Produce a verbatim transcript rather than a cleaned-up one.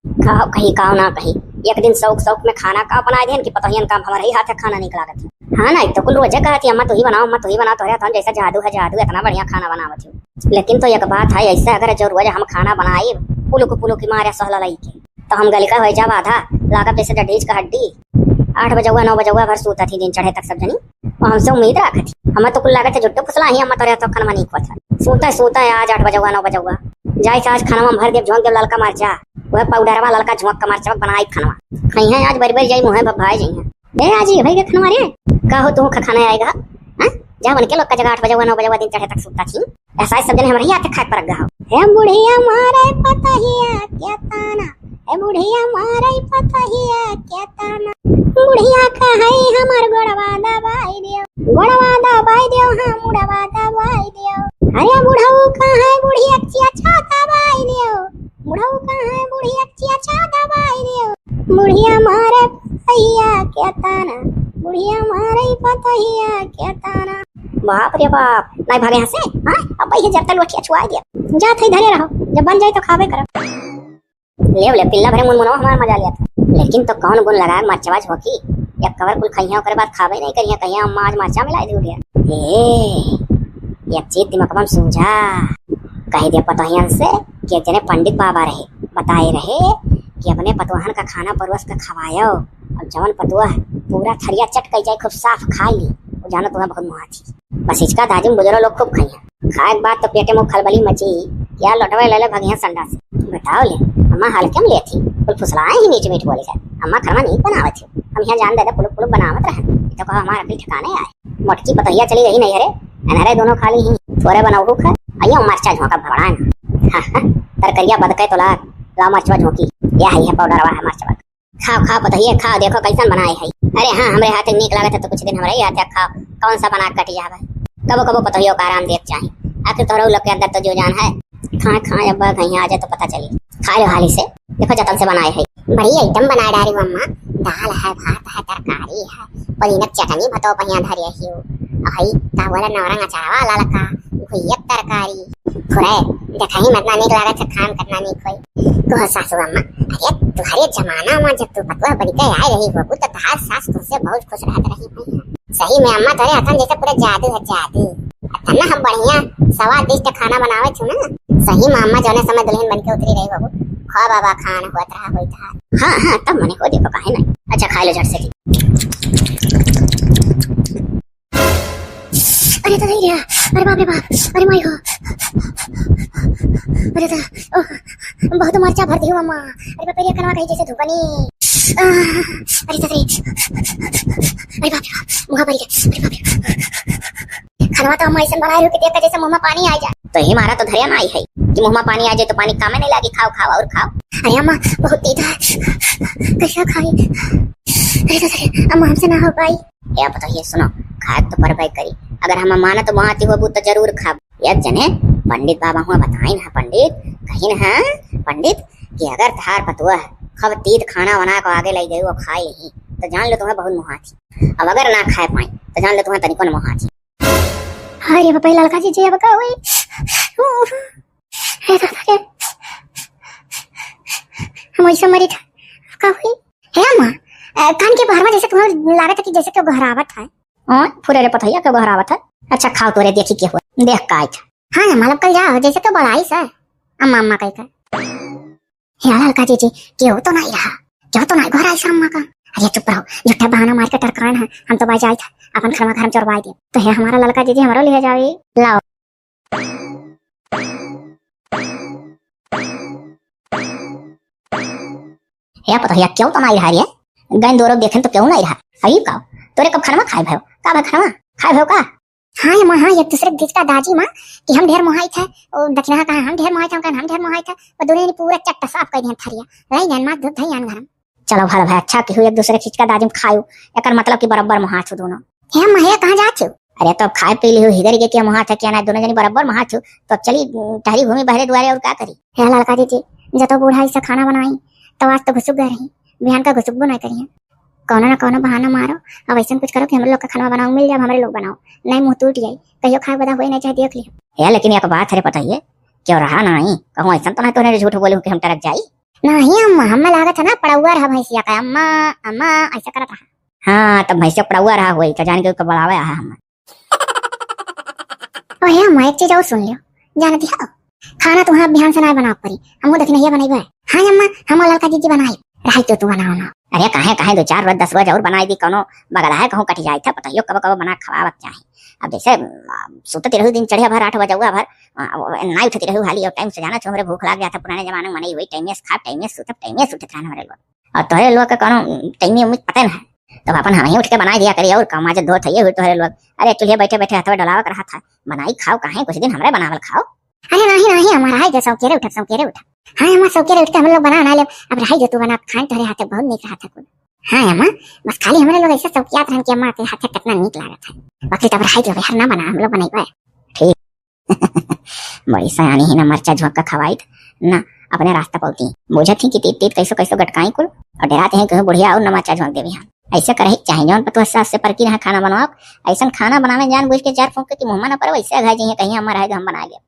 काव कही, काव ना कही, एक दिन शौक शौक में खाना का बनाए देन कि पतोहियन का हमरे ही हाथ का खाना नीक लागत है। हाँ ना, तो कुल रोजे कहत ही, "अम्मा तू ही बनाओ, अम्मा तू ही बनाओ, तोहरे हाथन जैसे जादू है, जादू, इतना बढ़िया खाना बनावत हो।" लेकिन तो एक बात है, ऐसे अगर जो रोज हम खाना बनाई, पुलुक पुलुक मारे सहला लई के, तो हम गलिका हो जाब आधा, लागब जैसे डडीज का हड्डी। आठ बजौआ, नौ बजौआ भर सूतत ही दिन चढ़े तक सब जनी। और हमसे उम्मीद रखत ही। हमें तो कुल लागत है जुट्टो फुसला ही, हम तोरे तो खनवा नहीं खोत है। सूते, सूते आज आठ बजौआ, नौ बजौआ। जाए से आज खनवा में भर देब, झोंक देब ललका मरचा। वह पाउडरवा ललका झोंक का मरचा बनाई खनवा। खइहें आज बरी बरी जाई मुँहे भभाए जइहें। ए, आज ये भाई के खनवा रे। का हो तू खा-, खाने आएगा? हाँ? जा बन के लोग का जगह आठ बजौआ, नौ बजौआ दिन चढ़े तक सूता थी। ऐसा ही सब जने हमरे ही आते खाए पर गहा। हे बुढ़िया मारे पतहिया के ताना, हे बुढ़िया मारे पतहिया के ताना। बुढ़िया कहै हमर गोड़वा दबाई दियो, गोड़वा दबाई दियो, हाँ, मुड़वा दबाई दियो। अरे बुढ़ऊ कहै बुढ़िया के चिया दबाई दियो, बुढ़ऊ कहै बुढ़िया के चिया दबाई दियो। बुढ़िया मारे पतहिया के ताना, बुढ़िया मारे पतहिया के ताना। बाप रे बाप, नहीं भागे यहाँ से, हाँ? अब भाई ये जब तक लोटिया छुआ दिया। जा थे धरे रहो, जब बन जाए तो खाबे करो। ले ले, पिल्ला भरे मुनमुनवा हमार मजा लिया था। लेकिन तो कौन गुण लगाए मरचवा झोंकी, या कवर कुल खइया ओकरे बाद खाबे नहीं करिया, कहिया अम्मा आज मरचा मिला दी उठिया। ए, एक चीज दिमाग में सूझा, कह दे पतोहियन से कि एक जने पंडित बाबा रहे, बताए रहे कि अपने पतोहन का खाना परोस के खवायो, और जवन पतोह पूरा थरिया चट कई जाए, खूब साफ खा ली, वो जानो तुम्हें बहुत मुहा थी। बस हिचका दाजिम बुजुर्ग लोग खूब खाइया। खाए के बाद तो पेटे में खलबली मची, या लौटवे ले ले भगिया संडा से। बताओ ले, अम्मा हल्के में लेती, कुल फुसलाए ही नीच मीठ बोली है। अम्मा खरमा नहीं बनावत थी, हम यहाँ जान दे दे पुलुक पुलुक बनावत रहे, ये तो कहो हमारा अकल ठिकाने आए। मोटकी पतोहिया चली गई नहीं हरे, अनहरे दोनों खाली ही, थोड़े बनाऊ खा, आइयो मरचा झोंका भबड़ाए ना। हाँ, हाँ, तरकरिया बदके तो ला, ला मरचवा झोंकी, या है, है पाउडरवा है मरचवा। खाओ, खाओ पतोहिए, खाओ, देखो कैसन बनाए है। अरे हाँ, हमरे हाथ नीक लागत है तो कुछ दिन हमरे ही हाथ खाओ, कौन सा बना के कट जावे। कबो कबो पतोहियो का आराम देत चाही, आखिर तोहरे लोग के अंदर तो जो जान है। खाए, खाए, अब कहीं आ जाए तो पता चली। खा लो हाली से, देखो जतन से बनाए है। बड़ी आइटम बनाए डारी हो अम्मा, दाल है, भात है, तरकारी है, पुदीना के चटनी भतो पहिया धरे हियो, और हई का बोला नौरंग अचारवा ललका, भुइया के तरकारी, फुरे, देखा ही में इतना नीक लागत है, खाए में कितना नीक होई। कहो सासू अम्मा, अरे तुम्हारे जमाना में जब तू पतोह बन के आए रही होबू तो तहार सास तुमसे बहुत खुश रहत रही हुई है। सही में अम्मा तोरे हाथन जैसे पूरा जादू है, जादू। इतना हम बढ़िया स्वादिष्ट खाना बनावे छू ना, सही में अम्मा जौने समय दुल्हन बन के उतरी रही होबू, खा बाबा खान होत रहा होई तहार। हाँ, हाँ, तब मने को देखो काहे नहीं। अच्छा खा लो झट से। अरे दादा रे, अरे बाप रे बाप, अरे माई हो, अरे दादा, ओह, बहुत मरचा भर दियो अम्मा, अरे बाप रे, कनवा कहीं जैसे धुपनी, आह, अरे दादा रे, अरे बाप रे बाप, मुँह भर गया, अरे बाप रे। खनवा तो अम्मा ऐसे बनाए रहो कि देख के जैसे मुँह में पानी आ जाए। तो ही मारा तो धरिया ना आई है कि मुँह में पानी आ जाए तो पानी कामे नहीं लागी, खाओ खाओ और खाओ। अरे अम्मा बहुत तीता है, कैसे खाई? अरे दादा रे, अम्मा हमसे ना हो पाई। या पतोहिए सुनो, खाए तो परबे करी। अगर हम मानत मोहाती होबू तो जरूर खाब। या जने पंडित बाबा हुआ बताइन है, पंडित कहिन है, पंडित कि अगर तहार पतोह खूब तीत खाना बना के आगे लई गई, वो खाए ही तो जान लो तुम्हें बहुत मोहाती। अब अगर ना खाए पाई तो जान लो तुम्हें तनिको न मोहाती। अरे बाप रे ललका जीजी, अब का होई? अरे दादा रे, हम ऐसे मरी था, का होई? हे अम्मा, अ, कान के बहरवा जैसे तुम्हें लागत है कि जैसे क्यों गोहरावत है। ओए, फुरे रे पतोहिया, क्यों गोहरावत है? अच्छा खाओ तोरे देखी के हुआ, देख का आई था। हाँ अम्मा, लब कल जाओ, जैसे क्यों बड़ाई सा। अम्मा, अम्मा कही का। हे ललका जीजी, क्यों तो नहीं रहा, क्यों तो नहीं गोहराई सा अम्मा का। अरे चुप रहो, झूठा बहाना मार के टरकान है, हम तो बाई जाई था, अपन खनवा घर में चोरवाई दे। तो हे हमारा ललका जीजी, हमारा ले जावे, लाओ। हे पतोहिया, क्यों तो नहीं रहा रे? गैन दोरो देखें तो क्यों नहीं रहा? अई का? तोरे कब खनवा खाए भयो? का भाई खनवा? खाए भयो का? हाँ ये माँ, हाँ, एक दूसरे के घिचका दाजी माँ कि हम ढेर मोहाई थे, ओ दक्षिणा कहा हम ढेर मोहाई थे, हम कहा हम ढेर मोहाई थे, वो दोनों ने पूरा चट्टा साफ कर दिया थरिया। रही गैन माँ दूध धई आन घर में। चलो भल भाई, अच्छा किहू एक दूसरे खिचका दाजिम खायू, एकर मतलब कि बराबर मोहात हो दोनों। हे माँ, हे कहाँ जात हो? अरे तो अब खाए पी लिहू, हिगर के क्या मोहात है क्या ना, दोनों जनी बराबर मोहात हो, तो अब चली, उम, टहरी घूमी बहरे दुआरे और का करी? हे ललका जीजी, जतो बूढ़ा ऐसा खाना बनाई, तो आज तो घुसुक गए रही, बिहान का घुसुकबो नहीं करिए। कौनो ना कौनो बहाना मारो, अब ऐसा कुछ करो कि हम लोग का खाना बनाओ, मिल जाए, हमारे लोग बनाओ, नहीं मुँह टूट जाए, कहियो खाए बदा हुए नहीं चाहे देख लियो। हे लेकिन एक बात है रे पतोहिए, क्यों रहा ना नहीं, कहूँ ऐसा तो नहीं तोहरे झूठ बोलू कि हम टरक जाई। नहीं अम्मा, हमें लागत है ना पड़ौआ रहा भैंसिया का, अम्मा, अम्मा, ऐसा करत रहा। हाँ, तब भैंसिया पड़ौआ रहा होई, तो जान के ओके बुलावे आहा हमें। ओहे अम्मा, एक चीज और सुन लियो, जानती हो, खाना तो वहाँ बिहान से ना बनावे पड़ी, हमहू देखी नहीं बनाई। हाँ अम्मा, हम ललका जीजी बनाई, रही तो तू बनाओ ना। अरे काहे, काहे दो चार रोज, दस रोज और बनाई दी, कौनो बगला है कहूँ कट जाए था, पतोहियो कबो कबो बना खवावत चाहे। अब जैसे, आ, सुतत रहू दिन चढ़िया भर आठ बजे हुआ भर, आ, वो नाई उठत रहू हाली, और टाइम से जाना छो, हमरे भूख लाग जाता, पुराने जमाने में मनई वही टाइमे से खाब, टाइमे से सुतब, टाइमे से उठत रहन हमरे लोग। और तोहरे लोग के कौनो टाइमे उम्मीद पता ना है, तब अपन हम ही उठ के बनाई दिया करी, और कमा जे धोत है ये हुई तोहरे लोग। अरे चूल्हे बैठे बैठे हथवा डोलावत रहा था, बनाई खाओ, काहे कुछ दिन हमरे बनावल खाओ। अरे नहीं, नहीं, हमारा है जो सौकेरे उठब, सौकेरे उठब। हाँ अम्मा, सौकेरे उठ के हम लोग बना ना लेब। अब रही जो तू बना खाए, तोहरे हाथे बहुत नीक रहा था कुल। हाँ अम्मा, बस खाली हमरे लोग ऐसे सौकियात रहन कि अम्मा के हाथे कितना नीक लागत है। बाकी तब रही जो हर ना बना, हम लोग बनाई। ठीक। बड़ी सयानी ही ना, मरचा झोंक के खवाई त ना, अपने रास्ता पौती। बुझत ही कि तीत तीत कैसो कैसो गटकाई कुल, और डराते हैं कहीं बुढ़िया और ना मरचा झोंक देवी। हाँ, ऐसे करे के चाहे, जौन पतोह सास से परकी रहा खाना बनवाओ, ऐसन खाना बनावे जान बूझ के चार फूंक के मुंह में ना पड़े, वैसे अघाई जइहे कहीं हमारा है जो हम बना लेब।